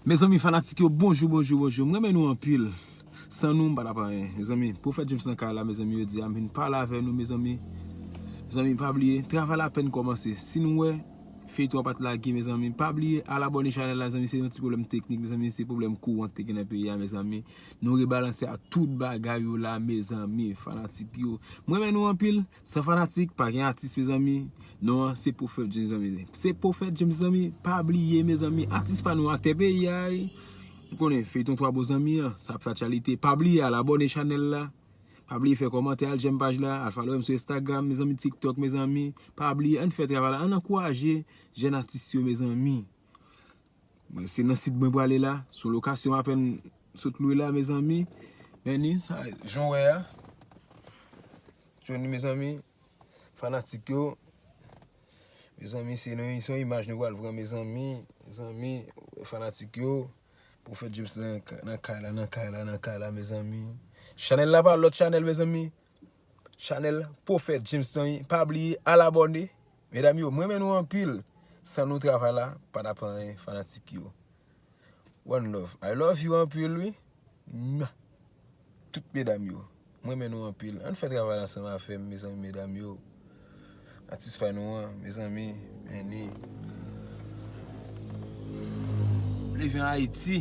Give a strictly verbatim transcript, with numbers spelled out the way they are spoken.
Mezanmi, fanatik yo, bonjou, bonjou, bonjou. M renmen nou anpil. San nou, m pa t ap anyen. Mezanmi, Pwofèt James nan kay la, mezanmi, yo di a m vin pale avè nou, mezanmi. Mezanmi, pa bliye, travay la apèn kòmanse. Si nou wè feyton an pa t lage, mezanmi, pa bliye al abòne chanèl la, mezanmi. Se yon ti pwoblèm teknik, mezanmi, se pwoblèm kouran ki te gen nan peyi a, mezanmi. Nou rebalanse ak tout bagay yo la, mezanmi, fanatik yo. M renmen nou anpil. San fanatik, pa gen atis, mezanmi. Non an se Pwofèt James, mezanmi. Se Pwofèt James, mezanmi. Pa bliye, mezanmi. Atis pa nou, aktè peyi a, wi. Ou konnen, feyton Twa Bon Zanmi an, sa ap fè aktyalite. Pa bliye al abòne chanèl la. Pa bliye fè kòmantè, al j'aime paj la, al follow m sou Instagram, mezanmi, TikTok, mezanmi. Pa bliye, ann fè travay la, ann ankouraje jèn atis yo, mezanmi. Mwen, se nan sid mwen prale la, sou lokasyon m apèn sot lwe la, mezanmi. Men ni, sa, jan w wè a. Johnny, mezanmi, fanatik yo. Mezanmi, se nan, se yon imaj nou pral pran, mezanmi. Mezanmi, fanatik yo. Pwofèt James nan, nan kay la, nan kay la, nan kay la, mezanmi. Chanèl la pa lòt chanèl, mezanmi. Chanèl Pwofèt James nan, wi. Pa bliye al abòne. Medam yo, mwen renmen nou anpil. San nou, travay la pa t ap anyen, fanatik yo. One love. I love you anpil, wi. Mwah. Tout medam yo. Mwen renmen nou anpil. Ann fè travay la ansanm avè m, mezanmi, medam yo. Atis pa nou an, mezanmi. Men ni. Live in Haiti.